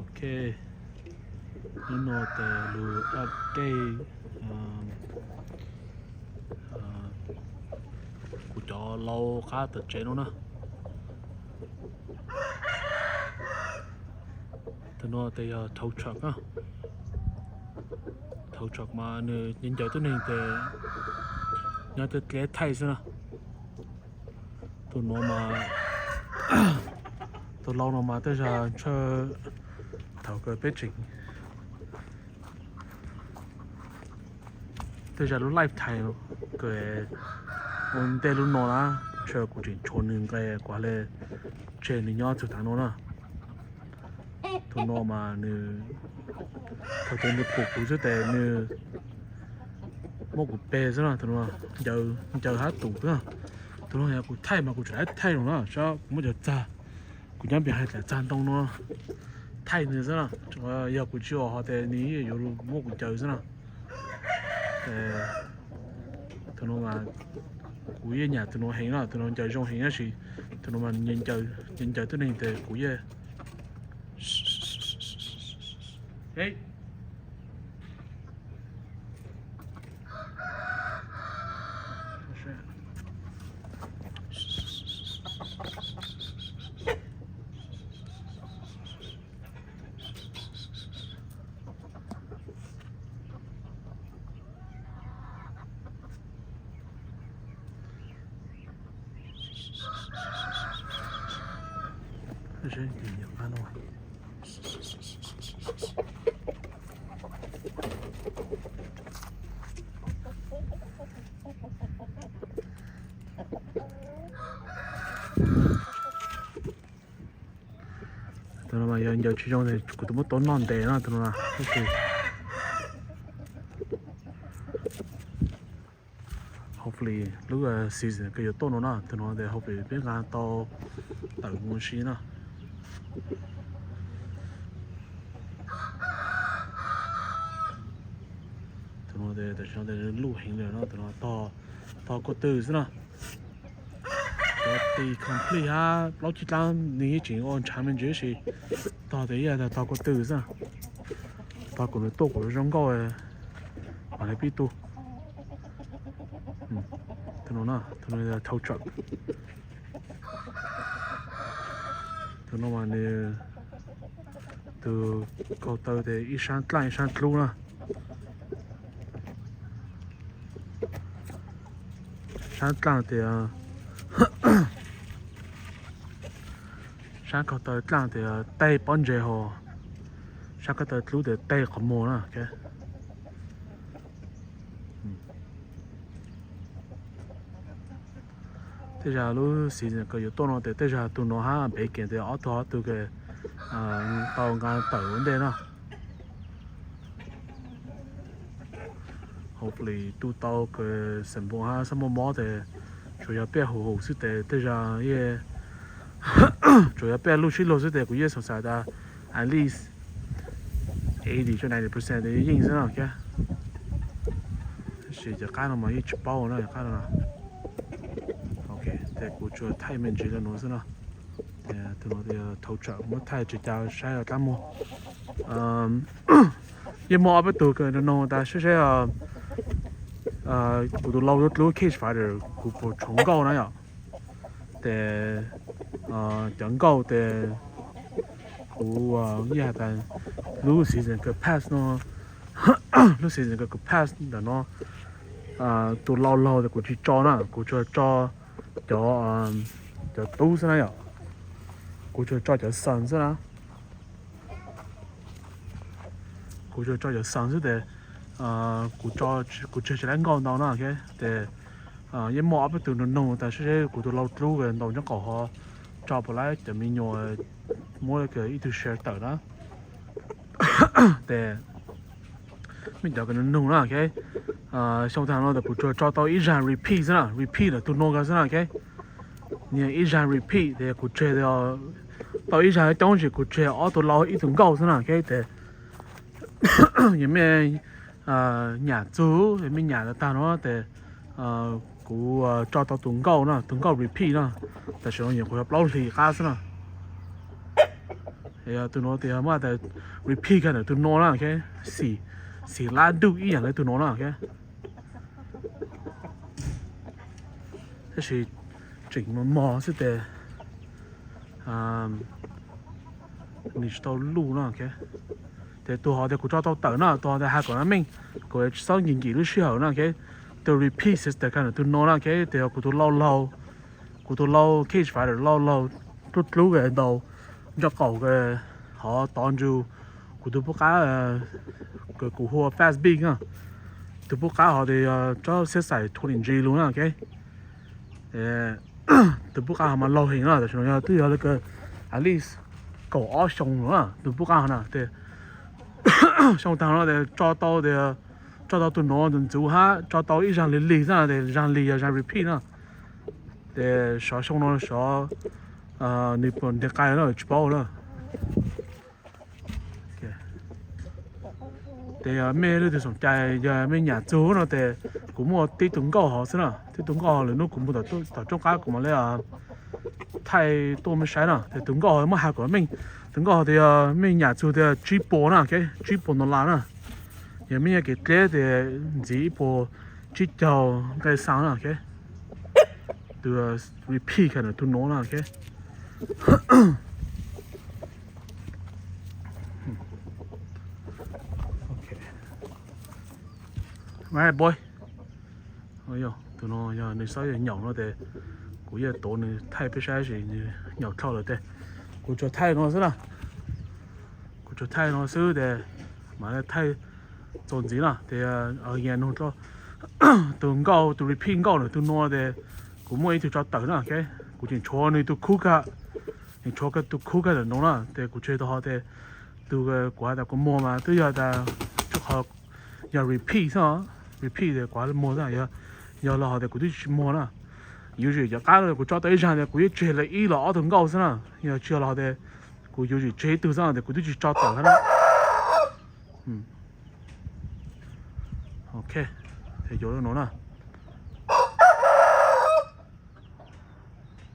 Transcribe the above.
Ok, hnub no tes lug update kuv cov lau qab tom tsev no na. Tus no tes yog tow truck na. Tow truck mas nws ncaws tuab neeg tes nyob tej dliab thaij xwb na. Tus no mas, tus lau no mas tej zag ntshe thaum kawg peb tseem, tej zag lub lifetime kawg ua ntej lub no na, ntshe kuv tseem tshuav nws nqe kuv le tseg nws nyob txug tav no na. Tus no mas nws, thaum tes nws pum kuv xwb tes nws muab kuv pe xwb na. Tus no ncaws hab tus xwb na. Tus no yog kuv thaij mas kuv tseem thaij los na, sab kuv muab cov txag, kuv nyob npias hais txag ntoo no thaij nws xwb na. Yog kuv tsis ua hov tes nws yeej yuav muab kuv ncaws xwb na. Tus no mas kuv yeej nyam tus no heev na, tus no ncaws zoo heev tab sis tus no mas nws ncaws tuab neeg tes kuv yeej Tus no mas yog ncaws tsis zoo kuv tus muab tau noj ntev no tus no. Hopefully lub season kws yuav tuaj no na, tus no tes hopefully peb nqa tau tawm mus si na. Tus no tes tam sim no tes luj heev lawm no, tus no tog kua tw xwb na. Cov tis complete hab plaub tsib dlaab nws yeej tseem ua ntshav me ntsis tab sis tog tes ib yam tog kua tw xwb na. Tog kuv nws tuaj kuv zoo nkauj mam li pib tu. Tus no, tus no yog tow truck. Tus no mas nws tus kaug taw tes ib sab dlaaj ib sab dlub na. Sab dlaaj tes, sab kaug taw dlaaj tes tej pob ntseg hos, sab kaug taw dlub tes tej qhov muag na. Tej zag lub season kws yuav tuaj no tes tej zag tus no hab pem kev tes ob tug ob tug kws tau nqa tawm ua ntej na. Hopefully tu tau kws xam npo hab xab mob mob tes tsuas yog peb huv huv xwb tes tej zag yeej, tsuas yog peb lub sib luag xwb tes kuv yeej xoom xav tas at least eighty to ninety percent tes yeej xwb na. Tab sis cov qab no mas yeej tsis paub na, cov qab no. Ok, tes kuv tsuas thaij me ntsis li no xwb na. Tus no tow truck muab thaij tsis cas saib dlaab muag. Yeej muaj ob peb tug kws nug nug tas saib saib kuv tus lau lub cage fighter kuv puas tshuav nkauj na yom. Tes cov nkauj tes kuv yeej has tas lub season kws pass no, lub season kws kuv pass ntawm no tus lau laug tes kuv tsis tso na, kuv tsuas tso cov, cov tub xwb na yom. Kuv tsuas tso cov son xwb na. Kuv tsuas tso cov son xwb tes kuv tseg tsis tau nkauj ntau na. Tes yeej muaj ob peb tug nug nug tas saib saib kuv tus lau dlub ntaus nyob qaum hov tso puas laib cov me nyuam, muab ib tug share tawm na. Tes mej cov kws nug nug na, xyoo tag no tes kuv tsuas tso tau ib zag repeat xwb na, repeat lawm tus no kawg xwb na. Niag ib zag repeat tes kuv tseg tau ib zag coob sis kuv tseg ob tug lau ib tug nkauj xwb na. Tes yog mej nyam txug, yog mej nyam tag no tes kuv tso tau tus nkauj na, tus nkauj repeat na. Tam sim no nyuam qhuav yog plaub hlis qab xwb na. Tus nuav tes muab tas repeat kag ntawm tus nuav na, ok. Xim, xim lab duj ib yaam le tus nuav na, ok. Tab sis tseem mos mos xwb tes nws tsis tau luj na, ok. Tes tus hov tes kuv tso tau tawm na, tus hov tes has kom meej, kuv tsis txhob nkim nkim lub sij hawm na, ok. Tus repeat system kag ntawm tus nuav na, ok. Tes yog kuv tus lau laug, kuv tus lau cage fighter lau laug dlub dlub ntaus ntsob qaum hov tod ntsug kuv tus pub qab, kuv hu ua fast beat na. Tus pub qab hov tes yog tsob xiab xais twenty G lug na, ok. Tus pub qab hov mas laug heev na, tam sim no yog twb yog le kawg at least kaum ob xyoo lawm na, tus pub qab hov na. Tes xyoo taag no tes tso tau tes tso tau tus nuav ntxuv ntxuv hab tso tau ib zaag lig lig xwb na, tes zaag lig yog zaag repeat na. Tes sov xyoo no sov nws puas nti qai na tsis paub na. Tes yog mej leej twg xoom cai yog mej nyam txug no tes kuv muaj tib tug nkauj hov xwb na, tib tug nkauj hov lwm nub kuv mus tom rooj qab kuv mam le thaij tuaj mej saib na. Tes tus nkauj hov muab has kom meej, tus nkauj hov tes yog mej nyam txug tes tsib puas na, ok, tsib puas dollar na. Yog mej nyob kev dleb tes ntxiv ib puas tsib caug nqe xaa na, ok. Tus repeat kag ntawm tus nuav na, ok. Right, boy. Tus no yog nws xav yog nyaum no tes kuv yeej tuav nws thaij peb saib sis nws nyaum dlhau lawm tes kuv tsuas thaij no xwb na. Kuv tsuas thaij no xwb tes mam thaij txuas ntxiv na. Tes nug tus nkauj, tus repeat nkauj ntawm tus nuav tes kuv muaj ib tug tso tawm na, ok. Kuv tseem tshuav nws tus khub kag, tseem tshuav kag tus khub kag ntawm no na tes kuv tseg tau hov tes tus kuv has tas kuv muag mas twb yog tas qhov yog repeat xwb, repeat tes kuv muag xwb, yog los hov tes kuv twb tsis muag na. Yuav tsum cov qab kuv tso tau ib zaag tes kuv yuav tseg lawv ib los ob tug nkauj xwb na, yog tsis yog los hov tes kuv yuav tsum tseg ib tug xwb tes kuv twb tsis tso tawm hab na. Ok, tes yuav lub nuav na.